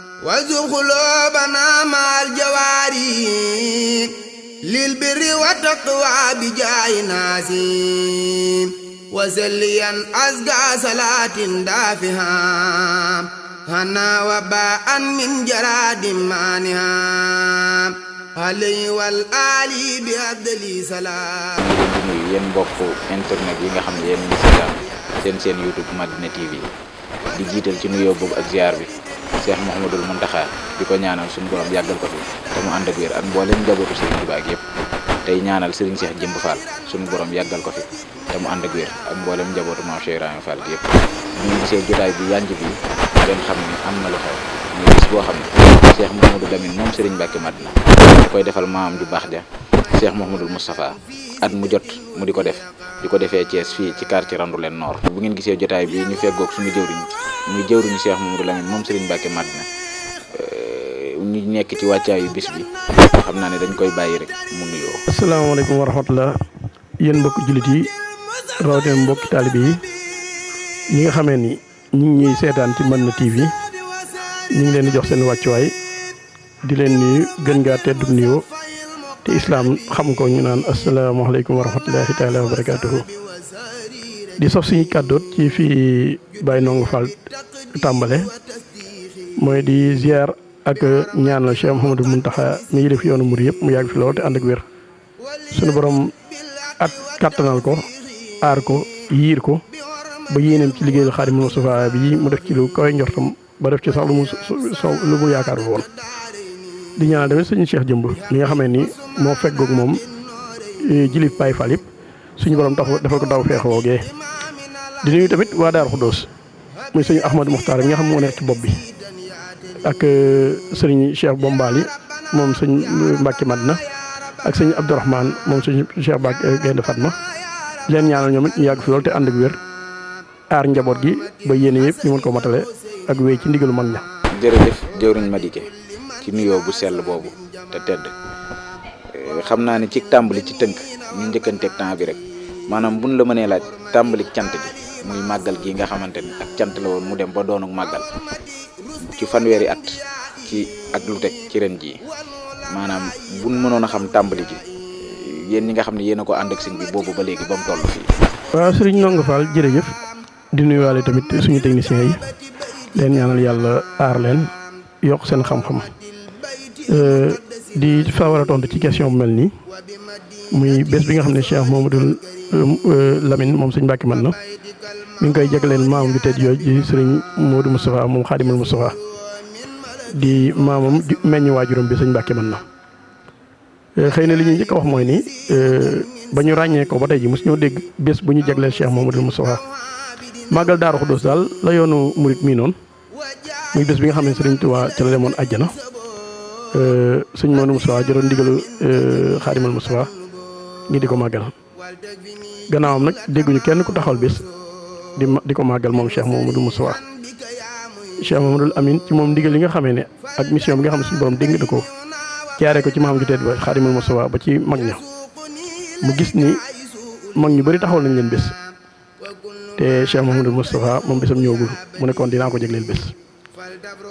وارزق قلوبنا مع الجواري للبر والتقوى بجاه ناسي وسليا أزكى صلاة دافها هنا وباء من جراد مانها علي والآلي بأبدل سلام. yéen mbokk internet yi nga xam ne yéen ñi seen YouTube Madina TV di jiital ci nuyoo boobu ak ziar bi Cheikh Mouhamadoul Mountakha di ko ñaanal suñu borom yàggal ko fi te mu ànd ak wér ak mboolem njabootu Serigne Touba ak yëpp tey ñaanal Serigne Cheikh Jëmb Fall suñu borom yàggal ko fi te mu ànd ak wér ak mboolem njabootu Mame Cheikh Ibrahima Fall gi yëpp. ñu gisee jotaay bi yanj bi ngeen xam ni am na lu xew muy bis boo xam ne Cheikh Mouhamadou Lamine moom Serigne Mbacké Madina da koy defal maam ju baax ja Cheikh Mouhamadoul Moustapha at mu jot mu di ko defee Thiès fii ci quartier Randoulène Nord. bu ngeen gisee jotaay bi ñu feggoog suñu jëwriñ muy jëwriñu Cheikh Mouhamadou Lamine moom Serigne Mbacké Madina ñu nekk ci wàccaayu bis bi xam naa ne dañ koy bàyyi rek mu nuyoo. asalaamaaleykum wa rahmatulah yéen mbokki jullit yi rawatina mbokki taalibe yi ñi nga xamee ni ñu ngi ñuy seetaan ci Madina TV ñu ngi leen di jox seen wàccuwaay di leen nuyu gën ngaa teddub nuyoo te islaam xam ko ñu naan asalaamaaleykum wa rahmatulahi taala wa barakaatuhu. di sof suñu kàddoot ci fii Baye Ndongo Fall tàmbale mooy di ziar ak ñaanal Cheikh Mouhamadoul Mountakha mi ngi def yoonu murid yëpp mu yàgg fi lool te ànd ak wér suñu borom at kattanal ko aar ko yiir ko ba yéeneem ci liggéeyal Xaadimul Mustafaa bi mu def ci lu koy njortam ba def ci sax lu mu yaakaar woon. di ñaanal tamit suñu Cheikh Jëmb mi nga xamee ni moo feggoog moom jilif Baye Fall yëpp suñu borom tax defal ko daw feex woogee. di nuyu tamit waa Daaru Xuddoos muy sëñ Ahmadou Mokhtar bi nga xam moo nekk ci bopp bi ak sëriñ Cheikh Bombali moom sëñ Mbacké Madina ak sëñ Abdourahmane moom sëñ Cheikh Mbacké Gaynde Fatma leen ñaanal ñoom it ñu yàgg fi loolu te ànd ak wér aar njaboot gi ba yéene yëpp ñu mën ko matale ak wéy ci ndigalu mag ña. jërëjëf jëwriñ Madické ci nuyoo bu sell boobu te tedd xam naa ne ci tàmbali ci tënk ñu njëkkanteeg temps bi rek maanaam buñ la mënee laaj tàmbali cant gi muy màggal gi nga xamante ni ak cant la woon mu dem ba doonuk màggal ci fanweeri at ci ak lu teg ci ren jii maanaam buñ mënoon a xam tàmbali gi yéen ñi nga xam ne yéen a ko ànd ak sëñ bi boobu ba léegi ba mu toll fii. waaw Serigne Ndongo Fall jërëjëf di nuyuwaale tamit suñu techniciens yi leen ñaanal yàlla aar leen yokk seen xam-xam di fa war a tontu ci question bu mel nii muy bés bi nga xam ne Cheikh Mouhamadoul Lamine moom sëñ Mbacké Madina mi ngi koy jagleel maamam ju tedd yooyu ci sëriñ Modou Moustapha moom Xaadimul Moustapha di maamam meññ waajuram bi sëñ Mbacké Madina xëy na li ñuy njëkk a wax mooy ni ba ñu ràññee ko ba tey ji mos ñoo dégg bés bu ñu jagleel Cheikh Mouhamadoul Moustapha màggal Daaru Xuddoos daal la yoonu murit mii noonu muy bés bi nga xam ne sëriñ Tuubaa ca la demoon àjjana sëñ Modou Moustapha jëloon ndigalu Xaadimul Moustapha ngi di ko màggal gannaawam nag dégguñu kenn ku taxawal bés di ko màggal moom Cheikh Mouhamadoul Moustapha Cheikh Mouhamadoul Amine ci moom ndigal yi nga xamee ne ak mission bi nga xam ne suñu borom dégg na ko jaaree ko ci maam ju tedd ba Xaadimul Moustapha ba ci mag ña mu gis ni mag ñu bëri taxawal nañ leen bés te Cheikh Mouhamadoul Moustapha moom bésam ñëwagul mu ne kon dinaa ko jagleel bés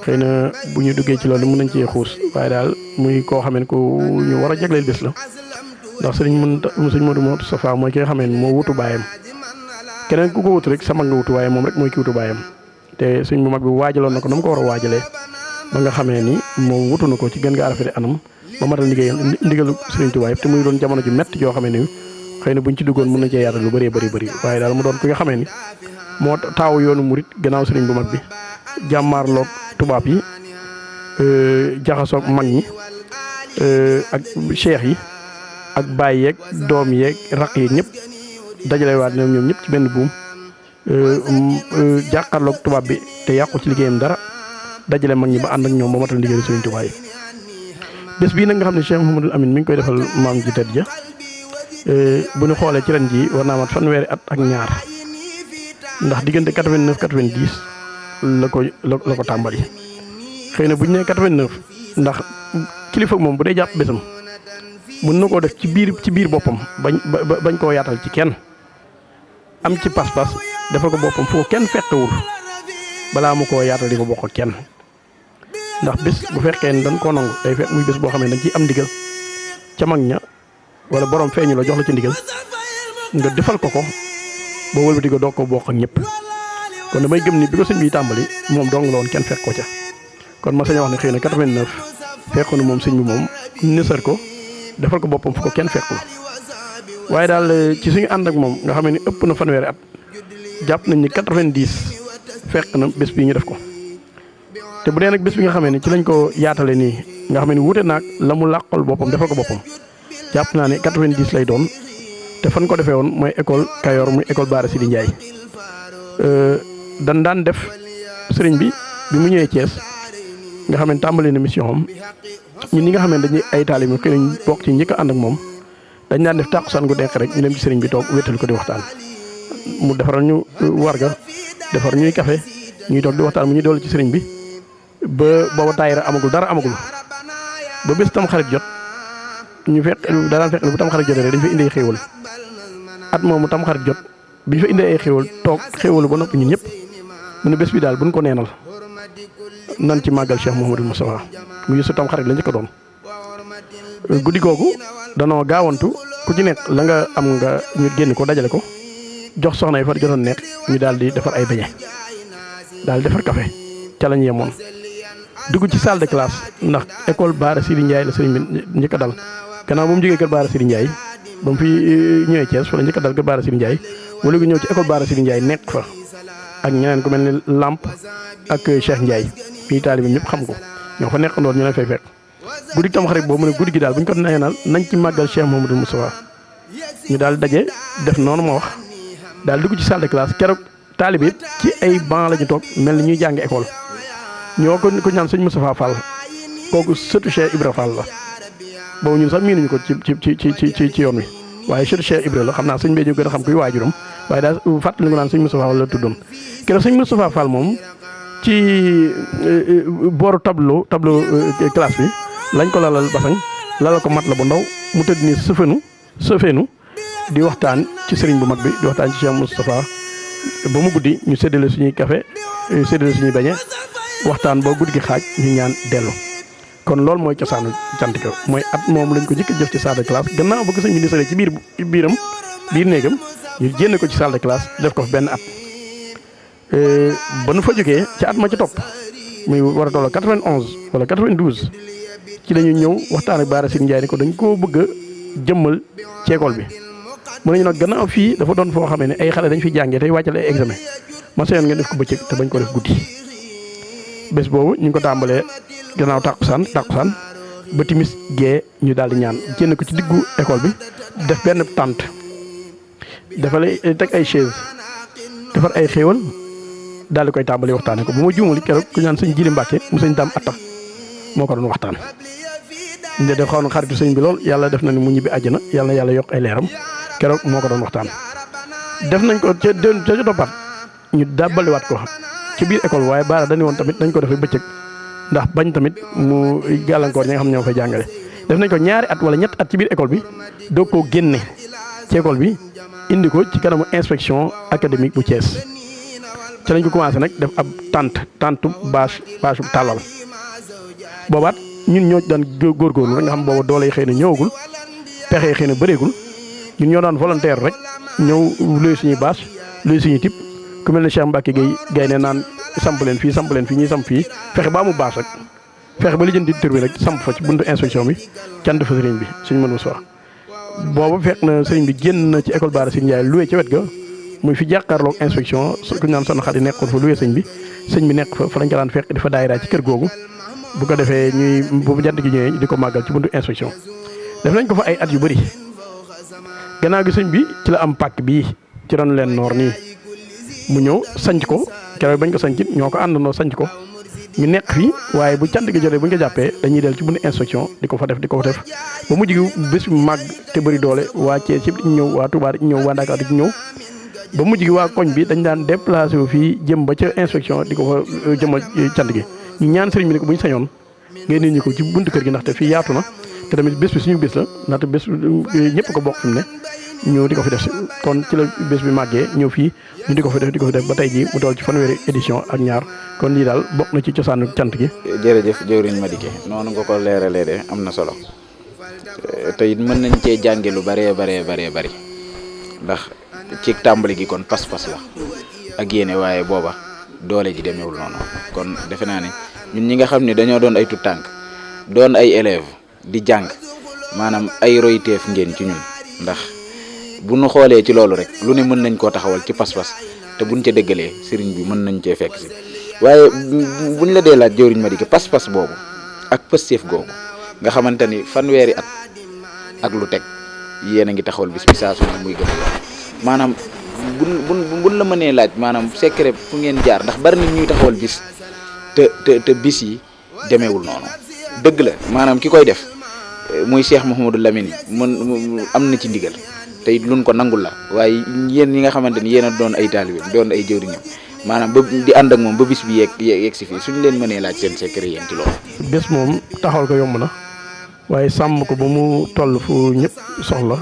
xëy na bu ñu duggee ci loolu mën nañ cee xuus waaye daal muy koo xamee ne ku ñu war a jagleel bés la ndax sëñ Modou Moustapha mooy ki nga xamee ne moo wutu baayam keneen ku ko wutu rek sa mag nga wutu waaye moom rek mooy ki wutu baayam te sëñ bu mag bi waajaloon na ko na mu ko war a waajalee ba nga xamee ni moom wutu na ko ci gën nga rafet anam ba matal liggéeyam ndigalu Sëriñ Tuubaa yëpp te muy doon jamono ju métti joo xamee ni xëy na buñ ci duggoon mën na cee yaatal lu bëree bëri waaye daal mu doon ki nga xamee ni moo taawu yoonu murit gannaaw sëriñ bu mag bi jàmmaarloog tubaab yi jaxasoog mag ñi ak cheikh yi ak baay yeeg doom yeeg raq yeeg ñëpp dajale waat ñoom ñëpp ci benn buum jàkkaarloog tubaab bi te yàqu ci liggéeyam dara dajale mag ñi ba ànd ak ñoom ba matal liggéeyu Sëriñ Tuubaa yi bés bii nag nga xam ne Cheikh Mouhamadoul Amine mi ngi koy defal maam ji tedd ja bu ñu xoolee ci ren ji war naa mat fanweeri at ak ñaar ndax diggante 89 90 la ko tàmbali xëy na bu ñu nee 89 ndax kilifa moom bu dee jàpp bésam mën na koo def ci biir boppam bañ koo yaatal ci kenn am ci pas-pas defal ko boppam fu ko kenn fekkewul balaa mu koo yaatal di ko bokk kenn ndax bés bu fekkee ne dañ koo nangu day fekk muy bés boo xam ne dañ ciy am ndigal ca mag ña wala borom feeñu la jox la ci ndigal nga defal ko boo wëlbati ko doog ko bokk ak ñëpp kon damay gëm ni bi ko sëñ bi tàmbali moom dong la woon kenn fekk ko ca kon ma sañ wax ne xëy na 89 fekkoon na moom sëñ bi moom nësër ko defal ko boppam fu ko kenn fekkul waaye daal ci suñu ànd ak moom nga xam ne ëpp na fanweeri at jàpp nañ ni 90 fekk na bés bi ñu def ko te bu dee nag bés bi nga xamee ne ci lañ ko yaatale nii nga xam ne wuute naag la mu làqal boppam defal ko boppam jàpp naa ne 90 lay doon te fan ko defee woon mooy école Kayor muy école Bara Sidi Ndiaye dan daan def sëriñ bi mu ñëwee Thiès nga xam ne tàmbali na mission am ñun ñi nga xam ne dañuy ay taalibe ki nañ bokk ci njëkk a ànd ak moom dañ daan def tàkkusaan gu dekk rek ñu dem ci sëriñ bi toog wéetal ko di waxtaan mu defaral ñu warga defar ñuy café ñuy toog di waxtaan mu ñu dool ci sëriñ bi ba booba taayira amagul dara amagul ba bés tam xarit jot ñu fekk daan fekk bu tam xarit jotee rek dañ fa indi ay xéewal at moomu tam xarit jot bi ñu fa indi ay xéewal toog xéewalu ba noppi ñun ñëpp mu ne bés bi daal buñ ko neenal nan ci màggal Cheikh Mouhamadou Moustapha mu yësu tam xarit la njëkk a doon guddi googu danoo gaawantu ku ci nekk la nga am nga ñu génn ko dajale ko jox soxna yi fa jotoon nekk ñu daal di defar ay beñe daal di defar café ca lañ yemoon dugg ci salle de classe ndax école Bara Sidi Ndiaye la sëriñ bi njëkk a dal gannaaw ba mu jógee kër Bara Sidi Ndiaye ba mu fi ñëwee Thiès fa la njëkk a dal kër Bara Sidi Ndiaye wala gu ñëw ci école Bara Sidi Ndiaye nekk fa ak ñeneen ku mel ni Lamp ak Cheikh Ndiaye fii taalibe ñëpp xam ko ñoo fa nekk ndoor ñu leen fay fekk guddi tam xarit boobu mu ne guddi gi daal bu ñu ko neenal nañ ci màggal Cheikh Mouhamadou Moustapha ñu daal daje def noonu ma wax daal dugg ci salle de classe keroog taalibe it ci ay banc la ñu toog mel ni ñuy jàng école ñoo ko ñaan sëñ Moustapha Fall kooku sëtu Cheikh Ibra Fall la boobu ñun sax miinuñu ko ci yoon wi waaye sëtu Cheikh Ibra la xam naa sëñ bee ñu gën a xam kuy waajuram waaye daal fàttali ko naan sëñ Moustapha Fall la tuddoon keroog sëñ Moustapha Fall moom ci booru tableau classe bi lañ ko lalal basang lalal ko mat la bu ndaw mu tëdd ni sëfeenu di waxtaan ci sëriñ bu mag bi di waxtaan ci Cheikh Moustapha ba mu guddi ñu séddale suñuy café séddale suñuy beñe waxtaan ba guddi gi xaaj ñu ñaan dellu kon loolu mooy cosaanu cant ko mooy at moom lañ ko jëkk jëf ci salle de classe gannaaw ba ko sëñ bi nisaree ci biir néegam ñu génne ko ci salle de classe def ko fa benn at ba nu fa jógee ci at ma ci topp muy war a toll 91 wala 92 ci la ñu ñëw waxtaan ak Bara Sidi Ndiaye ni ko dañ koo bëgg a jëmmal ci école bi mu ne ñu nag gannaaw fii dafa doon foo xamee ne ay xale dañ fi jàngee tey wàccale ay examen ma seyoon ngeen def ko bëccëg te bañ ko def guddi bés boobu ñu ngi ko tàmbalee gannaaw tàkkusaan ba timis gee ñu daal di ñaan génn ko ci diggu école bi def benn tente dafale teg ay chaise defar ay xéewal daal di koy tàmbalee waxtaane ko bu ma juumali keroog ku ñaan sëñ Jili Mbàkke mu sëñ Daam Atta moo ko doon waxtaan nde de xaw na xaritu sëñ bi lool yàlla def na ni mu ñibbi àjjana yàlla na yàlla yokk ay leeram keroog moo ko doon waxtaan def nañ ko ca toppaat ñu dàbbaliwaat ko ci biir école waaye Bara dañu woon tamit dañ ko defee bëccëg ndax bañ tamit mu gàllankoor ñi nga xam ne ñoo fay jàngale def nañ ko ñaari at wala ñett at ci biir école bi doog koo génne ci école bi indi ko ci kanamu inspection académique bu Thiès ci lañ ko commencé nag def ab tente bâche tàllal boobaat ñun ñoo daan góorgóorlu rek nga xam booba doole yi xëy na ñëwagul pexe yi xëy na bëreegul ñun ñoo daan volontaire rek ñëw luy suñuy bâche luy suñuy type ku mel ne Cheikh Mbacke Gueye ne naan samp leen fii ñuy samp fii fexe ba amu bâche rek fexe ba lijjanti tur bi rek samp fa ci buntu inspection bi cant fa sëriñ bi suñu mën wax booba fekk na sëriñ bi génn na ci école Bara Sidi Ndiaye loué ci wet ga muy fi jàkkaarloog inspection ku ñu naan sonn xat yi nekkoon fa loué sëñ bi nekk fa lañ ko daan fekk di fa daayira ci kër googu bu ko defee ñuy bu jant gi ñëwee di ko màggal ci buntu inspection def nañ ko fa ay at yu bëri gannaaw gi sëñ bi ci la am pàkk bii ci ron leen noor nii mu ñëw sanc ko keroog bañ ko sancit ñoo ko àndandoo sanc ko ñu nekk fii waaye bu cant gi jotee bu ñu ko jàppee dañuy del ci buntu inspection di ko fa def ba mujj gi bés bu màgg te bëri doole waa Thiès yëpp di ñëw waa Touba di ñëw waa Dakar di ñëw ba mujj gi waa koñ bi dañ daan déplacé wu fii jëm ba ca inspection di ko fa jëmal cant gi ñu ñaan sëriñ bi ne ko bu ñu sañoon ngeen nit ñi ko ci buntu kër gi ndaxte fii yaatu na te tamit bés bi suñu bés la ndaxte bés ñëpp ko bokk fi mu ne ñu di ko fi def kon ci la bés bi màggee ñëw fii ñu di ko fi def ba tey jii mu toll ci fanweeri édition ak ñaar kon lii daal bokk na ci cosaanu cant gi. jërëjëf jëwriñ Madické noonu nga ko leeralee de am na solo te it mën nañ cee jànge lu bëree bari ndax ci tàmbali gi kon pas-pas la ak yéene waaye booba doole ji demeewul noonu kon defe naa ne ñun ñi nga xam ne dañoo doon ay tout tànk doon ay élèves di jàng maanaam ay royteef ngeen ci ñun ndax bu nu xoolee ci loolu rek lu ne mën nañ koo taxawal ci pas-pas te buñ ca dëggalee sëriñ bi mën nañ cee fekk si waaye buñ la dee laaj jëwriñ Madické pas-pas boobu ak pësteef googu nga xamante ni fanweeri at ak lu teg yéen a ngi taxawal bis bi saa su ne muy gën a yokk maanaam buñ la mënee laaj maanaam secret fu ngeen jaar ndax bari na ñuy taxawal bis te bis yi demeewul noonu dëgg la maanaam ki koy def muy Cheikh Mouhamadou Lamine mën am na ci ndigal te it luñ ko nangul la waaye yéen ñi nga xamante ni yéen a doon ay taalibe doon ay jëwriñam maanaam ba di ànd ak moom ba bis bi yegg si fii suñu leen mënee laaj seen secret yéen ci loolu. bés moom taxawal ko yomb na waaye sàmm ko ba mu toll fu ñëpp soxla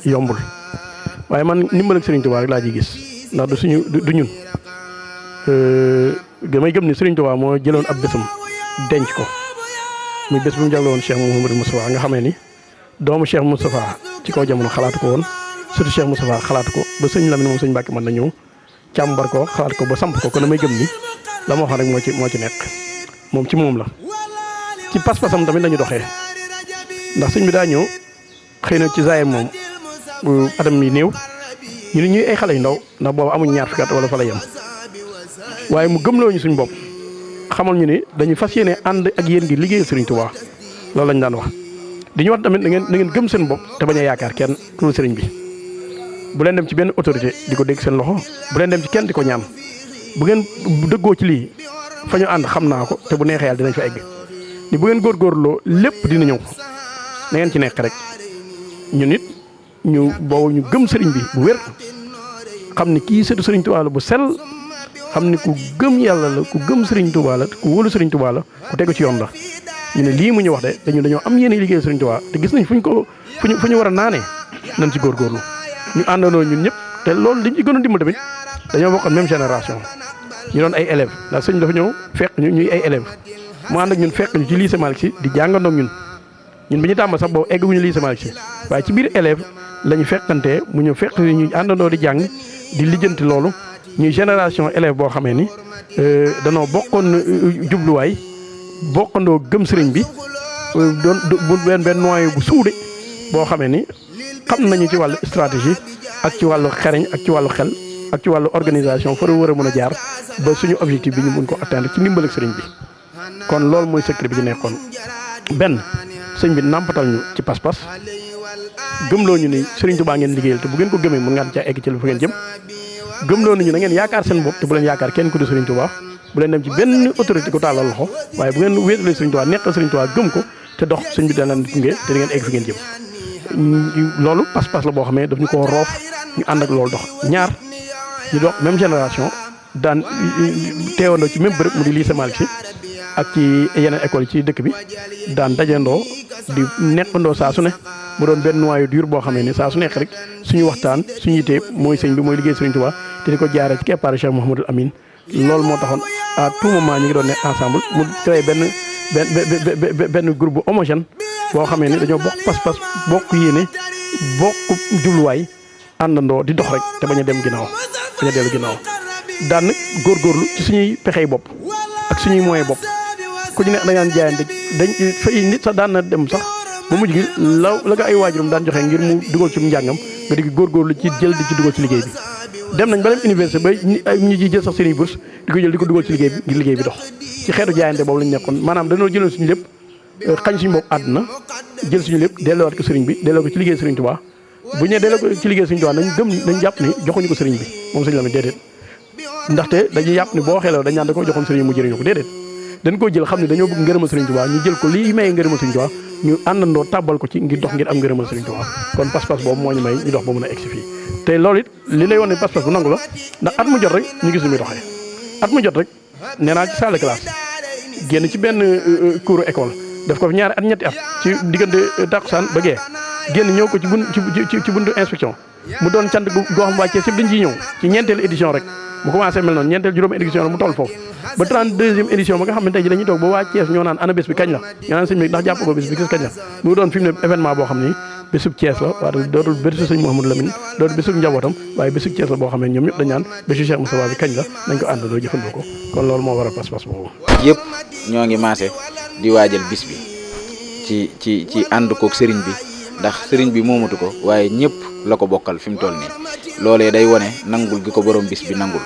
yombul waaye man ndimbal ak Serigne Touba rek laa ciy gis ndax du suñu du ñun damay gëm ni Serigne Touba moo jëloon ab bésam denc ko muy bés bu mu jaglewoon Cheikh Mouhamadou Moustapha nga xamee ni doomu Cheikh Moustapha ci kaw jamono xalaatu ko woon surtout Cheikh Moustapha xalaatu ko ba sëñ Lamine moom sëñ Mbàkke mën na ñëw càmbar ko xalaat ko ba samp ko kon damay gëm ni la ma waxoon rek moo ci nekk moom ci moom la ci pas-pasam tamit lañu doxee ndax sëñ bi daa ñëw xëy na ci zaayir moom atam yi néew ñu ne ñuy ay xale yu ndaw ndax boobu amuñ ñaar fukki at wala fa la yem waaye mu gëmloo ñu suñ bopp xamal ñu ni dañuy fas yéene ànd ak yéen gi liggéeyal Serigne Touba loolu lañ daan wax di ñu wax tamit na ngeen gëm seen bopp te bañ a yaakaar kenn ku sëriñ bi bu leen dem ci benn autorité di ko dégg seen loxo bu leen dem ci kenn di ko ñaan bu ngeen dëggoo ci lii fa ñu ànd xam naa ko te bu neexee yàlla dinañ fa egg ni bu ngeen góorgóorloo lépp dina ñëw na ngeen ci nekk rek ñun it ñu boobu ñu gëm sëriñ bi bu wér xam ni kii sëtu Serigne Touba la bu sell xam ni ku gëm yàlla la ku gëm Serigne Touba la ku wóolu Serigne Touba la ku tegu ci yoon la ñu ne lii mu ñu wax de dañoo am yéene liggéey Serigne Touba te gis nañ fu ñu war a naanee nañ ci góorgóorlu ñu àndandoo ñun ñëpp te loolu liñ ci gën a dimbal tamit dañoo bokkoon même génération ñu doon ay élèves ndax sëñ dafa ñëw fekk ñu ñuy ay élèves mu ànd ak ñun fekk ñu ci lycée Malick Sy di jàngandoo ñun bi ñu tàmbal sax boobu egguñu lycée Malick Sy waaye ci biir élève la ñu fekkantee mu ñëw fekk ñu àndandoo di jàng di lijjanti loolu ñuy génération élève boo xamee ni danoo bokkoon jubluwaay bokkandoo gëm sëriñ bi doon benn noyau bu suude boo xamee ni xam nañu ci wàllu stratégie ak ci wàllu xereñ ak ci wàllu xel ak ci wàllu organisation fa war a mën a jaar ba suñu objectif bi ñu mun ko atteindre ci ndimbal ak sëriñ bi kon loolu mooy secret bi ci nekkoon benn sëñ bi nàmpatal ñu ci pas-pas gëmloo ñu ni Serigne Touba ngeen liggéeyal te bu ngeen ko gëmee mën ngaan caa egg ci lu fa ngeen jëm gëmloo nañu na ngeen yaakaar seen bopp te bu leen yaakaar kenn ku du Serigne Touba bu leen dem ci benn autorité ko tàllal loxo waaye bu ngeen wéetalee Serigne Touba nekkal Serigne Touba gëm ko te dox sëñ bi da leen gunge te da ngeen egg fi ngeen jëm loolu pas-pas la boo xamee daf ñu ko roof ñu ànd ak loolu dox ñaar ñu dox même génération daan teewandoo ci même bërëb mu di lycée Malick Sy ak ci yeneen école yi ci dëkk bi daan dajandoo di nekkandoo saa su ne mu doon benn noyau dur boo xamee ni saa su nekk rek suñu waxtaan suñu yitee mooy sëñ bi mooy liggéey Serigne Touba te di ko jaaree ci keppaaru Cheikh Mouhamadou Amine loolu moo taxoon à tout moment ñu ngi doon nekk ensemble mu créé benn groupe bu homogène boo xamee ni dañoo bokk pas-pas bokk yéene bokk jubluwaay àndandoo di dox rek te bañ a dem ginnaaw bañ a dellu ginnaaw daan nag góorgóorlu ci suñuy pexey bopp ak suñuy moyen bopp ku ñu ne da ngaan jaayante dañ fay nit sax daan na dem sax ba mujj gi la nga ay waajuram daan joxe ngir mu dugal ci njàngam nga di góorgóorlu ci jël di ci dugal ci liggéey bi dem nañ ba dem université ba ñi ci jël sax seen i bourse di ko jël di ko dugal ci liggéey bi ngir liggéey bi dox ci xeetu jaayante boobu lañ nekkoon maanaam dañoo jëloon suñu lépp xañ suñu bopp àdduna jël suñu lépp delloowaat ko sëriñ bi delloo ko ci liggéey sëriñ Touba bu ñu nee delloo ko ci liggéey sëriñ Touba nañ jàpp ni joxuñu ko sëriñ bi moom sëriñ Lamine déedéet ndaxte dañuy yàpp ni boo xeeloo dañ naan da ko joxoon sëriñ mu jëriñoo ko déedéet dañ ko jël xam ne dañoo bëgg ngërëmal sëriñ Touba ñu jël ko lii may ngërëmal sëriñ Touba ñu àndandoo tàbbal ko ci ngir dox ngir am ngërëmal sëriñ Touba kon pas-pas boobu moo ñu may ñu dox ba mën a egsi fii te loolu it li lay wan ne pas-pas bu nangu la ndax at mu jot rek ñu gis ni muy doxee at mu jot rek nee naa ci salle de classe génn ci benn cours école def ko fi ñaari at ñetti at ci diggante takkusaan ba gee génn ñëw ko ci buntu inspection mu doon cant goo xam waa Thiès yëpp dañ ciy ñëw ci ñeenteelu édition rek mu commencé mel noonu ñeenteel juróom édition la mu toll foofu ba 32e édition ba nga xam ne tey ji dañuy toog ba waa Thiès ñoo naan ana bés bi kañ la ñoo naan sëñ bi ndax jàpp ko bés bi gis kañ la mu doon fi mu ne événement boo xam ni bésub Thiès la waaye dootul bésu sëñ Mouhamadou Lamine dootul bésub njabootam waaye bésub Thiès la boo xam ne ñoom ñëpp dañ naan bésu Cheikh Moustapha bi kañ la nañ ko àndandoo jëfandoo ko kon loolu moo waral pas-pas boobu yëpp ñoo ngi maase di waajal bis bi ci ànd kook sëriñ bi ndax sëriñ bi moomatu ko waaye ñëpp la ko bokkal fi mu toll nii loolee day wone nangul gi ko borom bis bi nangul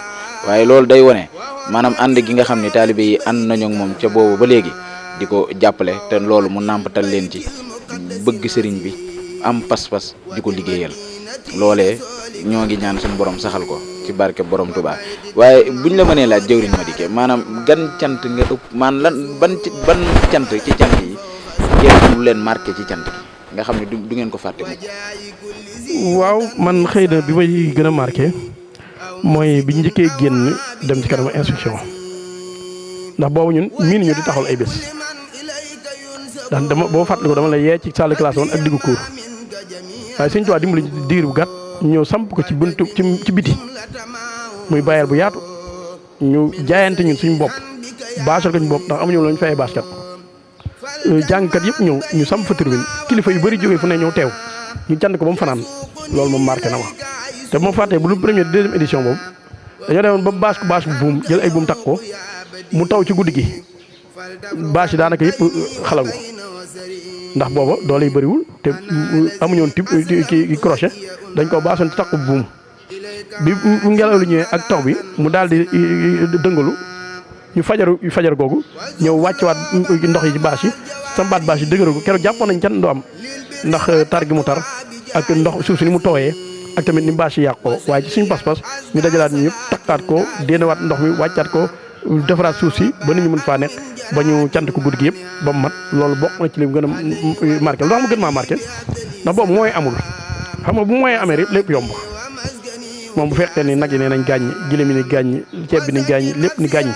waaye loolu day wone maanaam ànd gi nga xam ne taalibe yi ànd nañu ak moom ca boobu ba léegi di ko jàppale te loolu mu nàmpatal leen ci bëgg sëriñ bi am pas-pas di ko liggéeyal loolee ñoo ngi ñaan suñu borom saxal ko ci barke borom Tuubaa waaye buñ la mënee laaj jëwriñ Madické maanaam gan cant nga ëpp ban cant ci cant yi ngeen lu leen marqué ci cant gi nga xam ne du ngeen ko fàtte mukk. waaw man xëy na bi may gën a marqué mooy bi njëkkee génn dem ci kanamu inspection ndax boobu ñun miin ñu di taxawal ay bés ndax boo fàttaliku dama lay yee ci salle de classe woon ak diggu cours waaye Sëñ Tuubaa dimbali diir bu gàtt ñëw samp ko ci buntu ci biti muy bayal bu yaatu ñu jaayante ñun suñu bopp baasal ko ñu bopp ndax amuñu lañu fayee baas kat jàngkat yëpp ñëw ñu samp fa tribune kilifa yu bëri jógee fu ne ñëw teew ñu jand ko ba mu fanaan loolu moom marqué na ma te bu ma fàttee bu lu première deuxième édition boobu dañoo demoon ba bâche bu buum jël ay buum takk ko mu taw ci guddi gi bâche yi daanaka yëpp xalangu ndax booba doole yi bëriwul te amuñoon ki crochet dañ ko baasoon ci takku buum bi ngelaw li ñëwee ak taw bi mu daal di dëngalu ñu fajar googu ñëw wàccewaat ndox yi ci bâche yi sambaat bâche yi dëgëral ko keroog jàppoon nañ can doo am ndax tar gi mu tar ak ndox suuf si ni mu tooyee ak tamit ni bâche yi yàqoo waaye ci suñu pas-pas ñu dajalaat ñu ñëpp takkaat ko déenewaat ndox mi wàccaat ko defaraat suuf si ba nit ñu mën faa nekk ba ñu cant ko guddi gi yëpp ba mu mat loolu bokk na ci li mu gën a marqué lu tax mu gën maa marqué ndax boobu mooy amul xam nga bu mooy amee rek lépp yomb moom bu fekkee ni nag yi nee nañ gàññ giléem yi ni gàññ ceeb bi ni gàññ lépp ni gàññ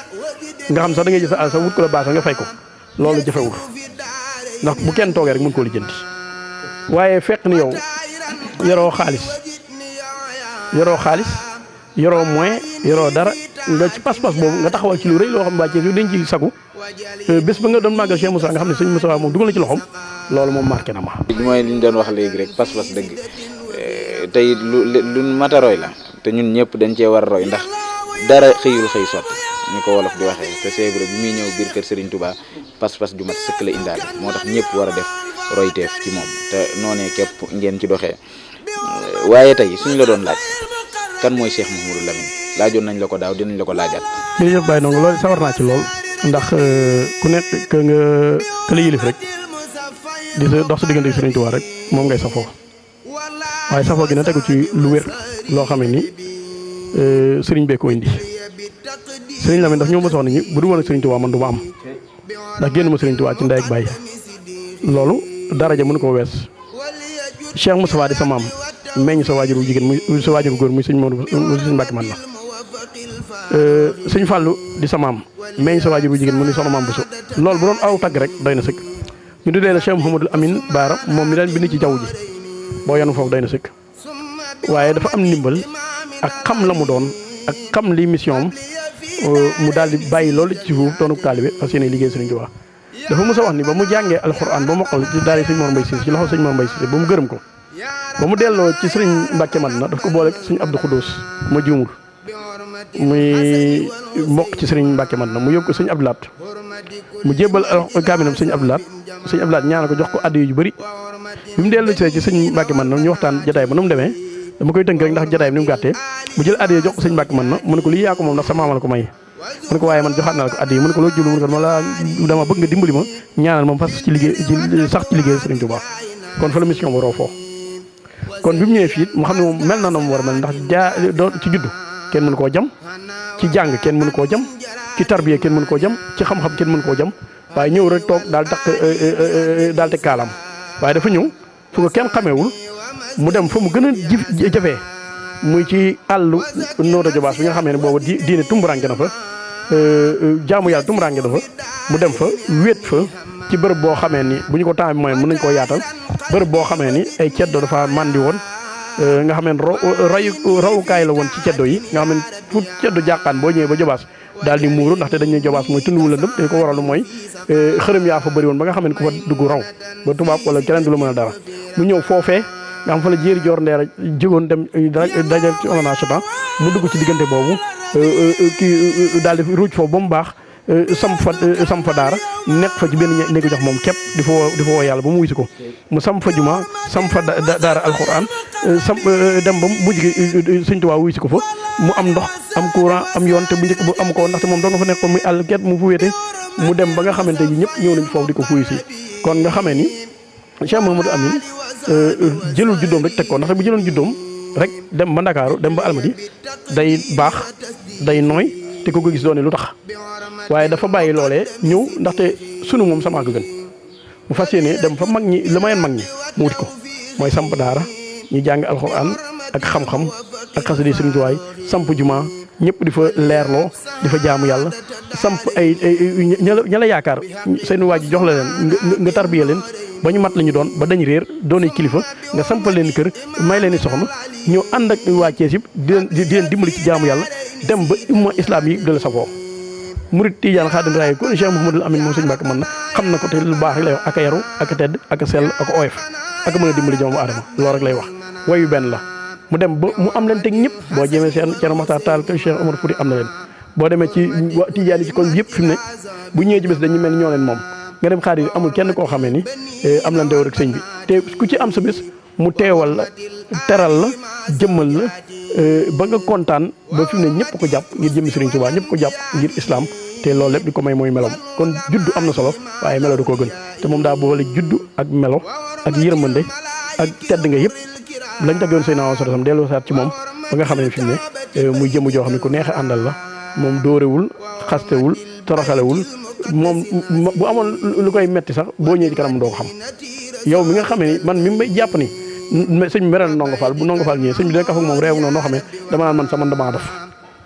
nga xam sax da ngay gis sa wut ko la baasa nga fay ko loolu jafewul ndax bu kenn toogee rek mën koo lijjanti waaye fekk ni yow yoroo xaalis yoroo moyen yoroo dara nga ci pas-pas boobu nga taxawal ci lu rëy loo xam ne waa Thiès yu dañ ci sagu bés ba nga doon màggal Cheikh Moussa nga xam ne sëñ Moussa moom dugal na ci loxoom loolu moom marqué na ma. mooy li ñu doon wax léegi rek pas-pas dëgg tey lu mataroy la te ñun ñëpp dañ cee war a roy ndax dara xëyul xëy sotti ñu ko wolof di waxee te c'est vrai bi muy ñëw biir kër Serigne Touba pas-pas ju mat sëkk la indaale moo tax ñëpp war a def royteef ci moom te noonee képp ngeen ci doxee waaye tey suñu la doon laaj kan mooy Cheikh Mouhamadou Lamine laajoon nañ la ko daaw dinañ la ko laajaat. jërëjëf Baye Ndongo loolu sawar naa ci lool ndax ku nekk ka la yilif rek di sa dox sa diggante ak Serigne Touba rek moom ngay safoo waaye safoo gi na tegu ci lu wér loo xam ne ni Serigne bee ko indi Serigne Lamine daf ñëw ma soxna ñi bu du woon ak Serigne Touba man du ma am ndax génn ma Serigne Touba ci ndey ak baay loolu daraja mënu ko wees Cheikh Moustapha di sa maam meññ sa waajur bu jigéen muy sa waajur bu góor muy sëñ Modou sëñ Mbacke man na sëñ Fallou di sa maam meññ sa waajur bu jigéen mu ni soxna maam Bousso loolu bu doon aw tagg rek doy na sëkk ñu di leen Cheikh Mouhamadou Amine Baara moom mi leen bind ci jaww ji boo yanu foofu doy na sëkk waaye dafa am ndimbal ak xam la mu doon ak xam li mission am mu daal di bàyyi loolu ci suuf doonu taalibe fas yéene liggéey Sëriñ Tuubaa dafa mos a wax ni ba mu jàngee alxuraan ba mokkal ci daara sëñ Mor Mbaye Cissé ci loxo sëñ Mor Mbaye Cissé ba mu gërëm ko ba mu delloo ci sëriñ Mbacke man na daf ko boole sëñ Abdou Khoudous ma juumul muy mbokk ci sëriñ Mbacke man na mu yóbbu ko sëñ Abdou Laat mu jébbal kaamilam sëñ Abdou Laat ñaana ko jox ko addiya yu bëri bi mu delloo ci sëñ Mbacke man na ñu waxtaan jataay ba nu mu demee dama koy tënk rek ndax jataay bi ni mu gàttee mu jël addiya jox ko sëñ Mbacke man na mu ne ko lii yaa ko moom ndax sa maama la ko may mu ne ko waaye man joxaat naa la ko addiya mu ne ko loo jublu mu ne ko dama bëgg nga dimbali ma ñaanal moom fas ci liggéey sax ci liggéey Sëriñ Tuubaa kon fa la mission ba roo foofu kon bi mu ñëwee fii mu xam ne moom mel na mu war a mel ndax doo ci juddu kenn mënu koo jam ci jàng kenn mënu koo jam ci tarbiya kenn mënu koo jam ci xam-xam kenn mënu koo jam waaye ñëw rek toog daal te kaalaam waaye dafa ñëw fu ko kenn xameewul mu dem fa mu gën a jafee muy ci àllu Notto Diobass bi nga xamee ne boobu diine tumburanke na fa jaamu yàlla tumburanke na fa mu dem fa wéet fa ci bërëb boo xamee ni bu ñu ko temps bi mooy mën nañ koo yaatal bërëb boo xamee ni ay ceddo dafa màndi woon nga xam ne rawukaay la woon ci ceddo yi nga xam ne fu ceddo jàqaan boo ñëwee ba Jobaas daal di muuru ndaxte dañuy Jobaas mooy tund wu lëndëm te ko waralu mooy xërëm yaa fa bëri woon ba nga xam ne ku fa dugg raw ba tubaab wala keneen du la mën a dara mu ñëw foofee nga xam fa la jéeri joor ndeera jógoon dem dajal ci olana chatan mu dugg ci diggante boobu kii daal di ruuj foofu ba mu baax samp fa daara nekk fa ci benn néegu jox moom képp di fa woo yàlla ba mu wuy si ko mu samp fa juma samp fa daara alxuraan dem ba mujj gi Sëñ Tuubaa wuy si ko fa mu am ndox am courant am yoon te bu njëkk bu am ko ndaxte moom doo nga fa nekkoon muy àll ket mu fu wéete mu dem ba nga xamante ni ñëpp ñëw nañ foofu di ko fuy si kon nga xamee ni Cheikh Mouhamadou Amine jëlul juddoom rek teg ko ndaxte bu jëloon juddoom rek dem ba Ndakaaru dem ba Almadi day baax day nooy te ko gis doone lu tax waaye dafa bàyyi loolee ñëw ndaxte sunu moom sama ko gën mu fas yéene dem fa mag ñi la mayoon mag ñi mu wuti ko mooy samp daara ñu jàng alxuraan ak xam-xam ak xasida Sëriñ Tuubaa samp juma ñëpp di fa leerloo di fa jaamu yàlla samp ay ña la yaakaar seen waa ji jox la leen nga tarbiya leen ba ñu mat la ñu doon ba dañ réer doonay kilifa nga sampal leen kër may leen i soxna ñëw ànd ak waa Cees yëpp di leen dimbali ci jaamu yàlla dem ba umma islam yi dala safoo murid Tijaan Xaadim Raay ko Cheikh Mouhamadou Amine moom Sëñ Mbàkke mën na xam na ko te lu baax rek lay wax ak a yaru ak a tedd ak a sell ak a oyof ak a mën a dimbali jaamu aadama loolu rek lay wax wayu benn la mu dem ba mu am leen teg ñëpp boo jëmee Ceerno Maxtaar Taal ko Cheikh Omar Fouti am na leen boo demee ci Tijaan yi ci koñ bi yëpp fi mu ne bu ñëwee ci bés dañu mel ni ñoo leen moom nga dem xaadir amul kenn koo xamee ni am lan teew rek sëñ bi te ku ci am sa bés mu teewal la teral la jëmmal la ba nga kontaan ba fi mu ne ñëpp ko jàpp ngir jëmmi Sëriñ Tuubaa ñëpp ko jàpp ngir islam te loolu lépp di ko may mooy melom kon juddu am na solo waaye melo da koo gën te moom daa boole juddu ak melo ak yërmande ak tedd nga yëpp lañ taggoon Seydina Muhammad sallallahu alayhi wasallam dellu saat ci moom ba nga xam ne fi mu ne muy jëmm joo xam ne ku neex a àndal la moom dóorewul xastewul toroxalewul moom bu amoon lu koy metti sax boo ñëwee ci kanam doo ko xam yow mi nga xamee ni man mi may jàpp ni sëñ bi mere na Ndongo Fall bu Ndongo Fall ñëwee sëñ bi dina kaf ak moom réew noonu noo xamee dama naan man sax man damaa def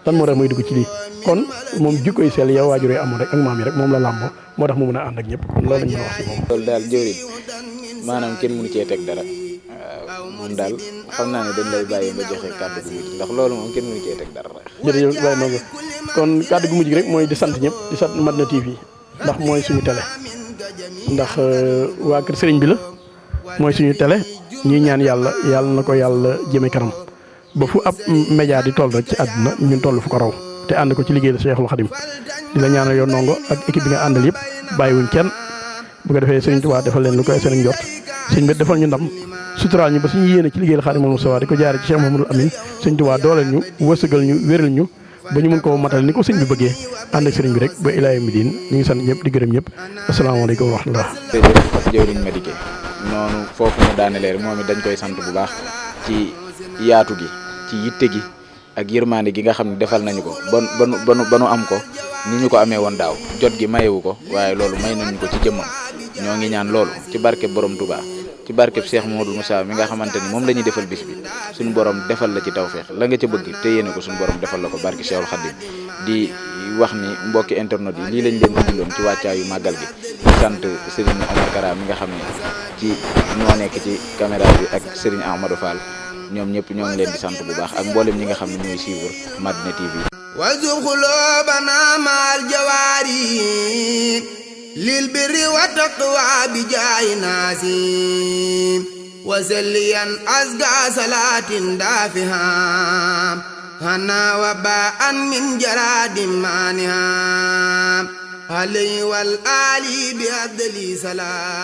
tan moo tax may dugg ci lii kon moom jikkoy sell yow waajur yi amoon rek ak maam yi rek moom la làmboo moo tax mu mën a ànd ak ñëpp kon loolu lañ mën a wax ci moom. loolu daal jëwriñ maanaam kenn mënu cee teg dara waaw moom daal xam naa ne dañ lay bàyyi nga joxe kàddu gu mujj ndax loolu moom kenn mënu cee teg dara. jërëjëf Baye Ndongo kon kàddu gu mujj rek mooy di sant ñëpp di sant Madina TV ndax mooy suñu télé ndax waa kër sëriñ bi la mooy suñu télé ñuy ñaan yàlla na ko yàlla jëme kanam ba fu ab média di toll rek ci àdduna ñun toll fu ko raw te ànd ko ci liggéey la Cheikhul Khadim di la ñaanal yow Ndongo ak équipe bi nga àndal yëpp bàyyiwuñ kenn bu ko defee Sëriñ Tuubaa defal leen lu koy seen njort sëñ bi defal ñu ndam suturaal ñu ba suñu yéene ci liggéey la Xaadimal Mustafaa di ko jaare ci Cheikh Mouhamadou Amine Sëriñ Tuubaa dooleel ñu wërsëgal ñu wéral ñu ba ñu mën koo matal ni ko sëñ bi bëggee ànd ak sëriñ bi rek ba ilaa yawmi diin ñu ngi sant ñëpp di gërëm ñëpp asalaamaaleykum wa rahmatullah. jërëjëf jëwriñ Madické noonu foofu mu daanelee rek moom it dañ koy sant bu baax ci yaatu gi ci yitte gi ak yërmaande gi nga xam ne defal nañu ko ba nu am ko ni ñu ko amee woon daaw jot gi mayewu ko waaye loolu may nañu ko ci jëmmam ñoo ngi ñaan loolu ci barkeb borom Touba ci barkeb Cheikh Mouhamadou Moussa mi nga xamante ni moom la ñuy defal bis bi suñu borom defal la ci tawfeex la nga ca bëgg te yéene ko suñu borom defal la ko barke Cheikhul Khadim di wax ni mbokki internet yi lii lañ leen indiloon ci wàccaayu màggal gi di sant Serigne Omar Kara mi nga xam ne ci ñoo nekk ci caméra bi ak Serigne Amadou Fall ñoom ñëpp ñoo ngi leen di sant bu baax ak mboolem ñi nga xam ne ñooy suivre Madina TV. wazub xulubana maal jawaari lil birri wa taqwa bi jaayi naasi wasalliyan azga salaatin daafiha hana wa baan min jaradim maaniha alayhi wal ali bi abdali salaam